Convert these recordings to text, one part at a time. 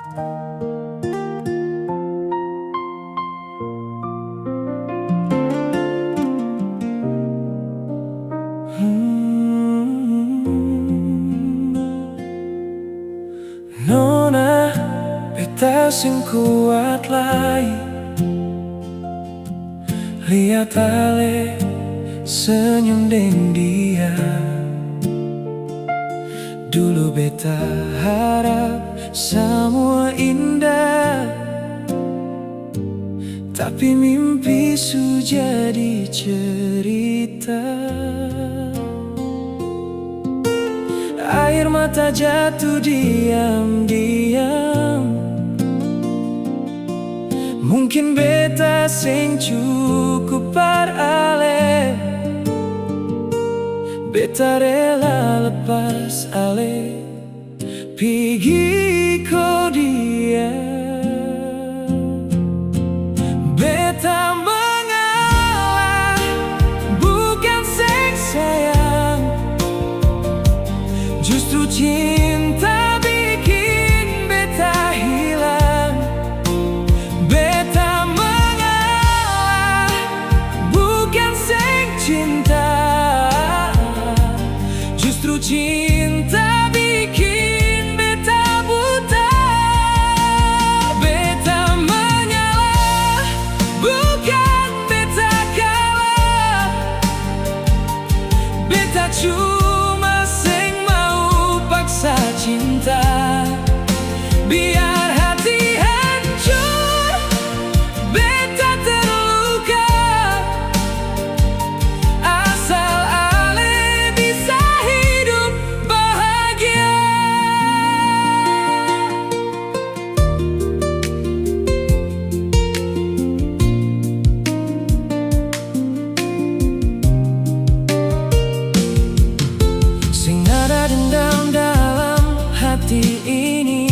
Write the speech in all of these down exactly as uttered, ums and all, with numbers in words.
Hmm. Nona, beta seng kuat lai lia Ale senyum deng dia. Dulu beta harap samua indah, tapi mimpi su jadi cerita. Air mata jatuh diam-diam. Mungkin beta seng cukup par Ale. Beta rela lepas Ale. Pigi iko dia. Beta mengalah, bukan seng sayang. Justru cinta bikin beta hilang. Beta mengalah, bukan seng cinta. Justru cinta bikin beta buta. Beta mengalah, bukan beta kalah. Beta cuma seng mau paksa cinta. Biar hati hancur, beta terluka, asal Ale bisa hidup bahagia. Seng ada dendam dalam hati ini.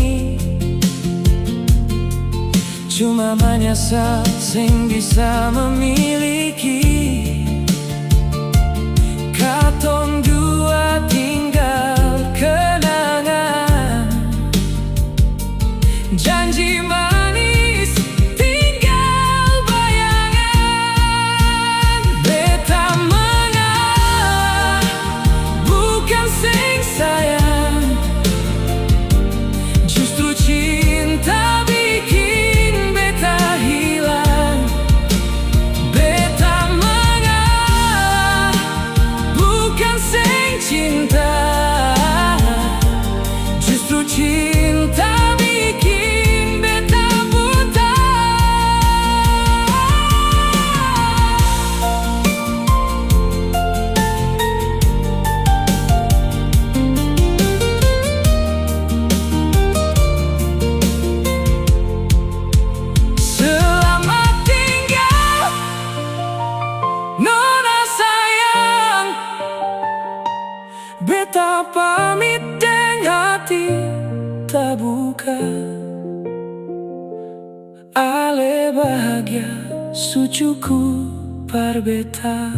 Cuma manyasal seng bisa memiliki. Katong dua tinggal kenangan, janji manis tinggal bayangan. Beta mengalah, bukan seng sayang. Justru cinta bikin beta hilang. Beta mengalah, bukan seng cinta. Justru cinta bikin beta buta. Selamat tinggal, nona sayang. Beta pamit deng hati tabuka. Ale bahagia su cukup par beta.